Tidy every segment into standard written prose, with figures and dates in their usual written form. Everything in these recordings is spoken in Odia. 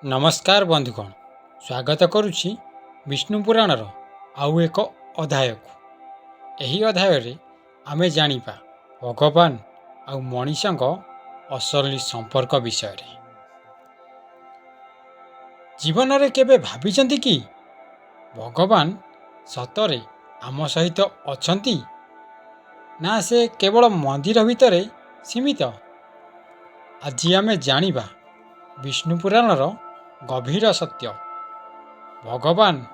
ନମସ୍କାର ବନ୍ଧୁଗଣ, ସ୍ୱାଗତ କରୁଛି ବିଷ୍ଣୁ ପୁରାଣର ଆଉ ଏକ ଅଧ୍ୟାୟକୁ। ଏହି ଅଧ୍ୟାୟରେ ଆମେ ଜାଣିବା ଭଗବାନ ଆଉ ମଣିଷଙ୍କ ଅସଲି ସମ୍ପର୍କ ବିଷୟରେ। ଜୀବନରେ କେବେ ଭାବିଛନ୍ତି କି, ଭଗବାନ ସତରେ ଆମ ସହିତ ଅଛନ୍ତି ନା ସେ କେବଳ ମନ୍ଦିର ଭିତରେ ସୀମିତ? ଆଜି ଆମେ ଜାଣିବା ବିଷ୍ଣୁ ପୁରାଣର ଗଭୀର ସତ୍ୟ, ଭଗବାନ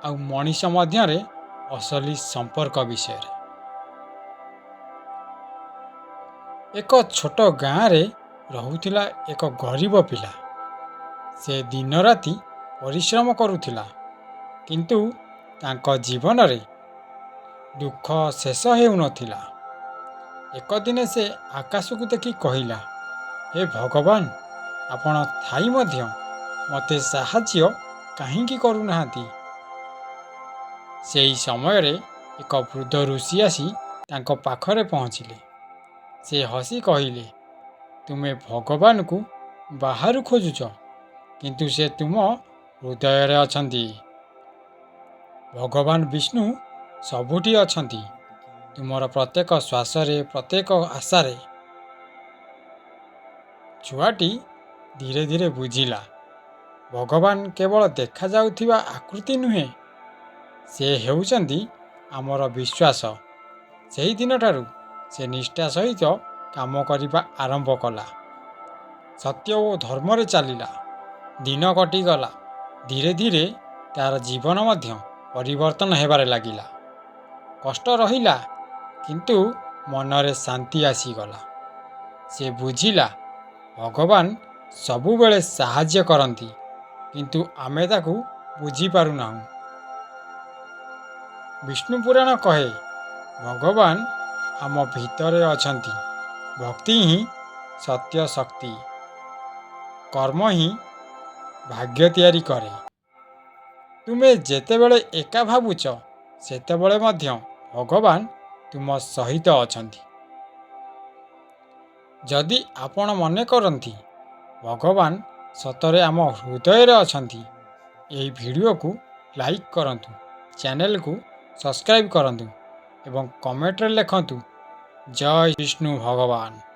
ଆଉ ମଣିଷ ମଧ୍ୟରେ ଅସଲି ସମ୍ପର୍କ ବିଷୟରେ। ଏକ ଛୋଟ ଗାଁରେ ରହୁଥିଲା ଏକ ଗରିବ ପିଲା। ସେ ଦିନରାତି ପରିଶ୍ରମ କରୁଥିଲା, କିନ୍ତୁ ତାଙ୍କ ଜୀବନରେ ଦୁଃଖ ଶେଷ ହେଉନଥିଲା। ଏକ ଦିନ ସେ ଆକାଶକୁ ଦେଖି କହିଲା, "ହେ ଭଗବାନ, ଆପଣ ଥାଇ ମଧ୍ୟ ମୋତେ ସାହାଯ୍ୟ କାହିଁକି କରୁନାହାନ୍ତି?" ସେହି ସମୟରେ ଏକ ବୃଦ୍ଧ ଋଷି ଆସି ତାଙ୍କ ପାଖରେ ପହଞ୍ଚିଲେ। ସେ ହସି କହିଲେ, "ତୁମେ ଭଗବାନଙ୍କୁ ବାହାରୁ ଖୋଜୁଛ, କିନ୍ତୁ ସେ ତୁମ ହୃଦୟରେ ଅଛନ୍ତି। ଭଗବାନ ବିଷ୍ଣୁ ସବୁଠି ଅଛନ୍ତି, ତୁମର ପ୍ରତ୍ୟେକ ଶ୍ୱାସରେ, ପ୍ରତ୍ୟେକ ଆଶାରେ।" ଛୁଆଟି ଧୀରେ ଧୀରେ ବୁଝିଲା, ଭଗବାନ କେବଳ ଦେଖାଯାଉଥିବା ଆକୃତି ନୁହେଁ, ସେ ହେଉଛନ୍ତି ଆମର ବିଶ୍ୱାସ। ସେହିଦିନଠାରୁ ସେ ନିଷ୍ଠା ସହିତ କାମ କରିବା ଆରମ୍ଭ କଲା, ସତ୍ୟ ଓ ଧର୍ମରେ ଚାଲିଲା। ଦିନ କଟିଗଲା। ଧୀରେ ଧୀରେ ତାର ଜୀବନ ମଧ୍ୟ ପରିବର୍ତ୍ତନ ହେବାରେ ଲାଗିଲା। କଷ୍ଟ ରହିଲା, କିନ୍ତୁ ମନରେ ଶାନ୍ତି ଆସିଗଲା। ସେ ବୁଝିଲା, ଭଗବାନ ସବୁବେଳେ ସାହାଯ୍ୟ କରନ୍ତି, କିନ୍ତୁ ଆମେ ତାକୁ ବୁଝିପାରୁନାହୁଁ। ବିଷ୍ଣୁ ପୁରାଣ କହେ, ଭଗବାନ ଆମ ଭିତରେ ଅଛନ୍ତି। ଭକ୍ତି ହିଁ ସତ୍ୟ ଶକ୍ତି, କର୍ମ ହିଁ ଭାଗ୍ୟ ତିଆରି କରେ। ତୁମେ ଯେତେବେଳେ ଏକା ଭାବୁଛ, ସେତେବେଳେ ମଧ୍ୟ ଭଗବାନ ତୁମ ସହିତ ଅଛନ୍ତି। ଯଦି ଆପଣ ମନେ କରନ୍ତି ଭଗବାନ ସତରେ ଆମ ହୃଦୟରେ ଅଛନ୍ତି, ଏହି ଭିଡ଼ିଓକୁ ଲାଇକ୍ କରନ୍ତୁ, ଚ୍ୟାନେଲକୁ ସବସ୍କ୍ରାଇବ୍ କରନ୍ତୁ ଏବଂ କମେଣ୍ଟରେ ଲେଖନ୍ତୁ, "ଜୟ ବିଷ୍ଣୁ ଭଗବାନ।"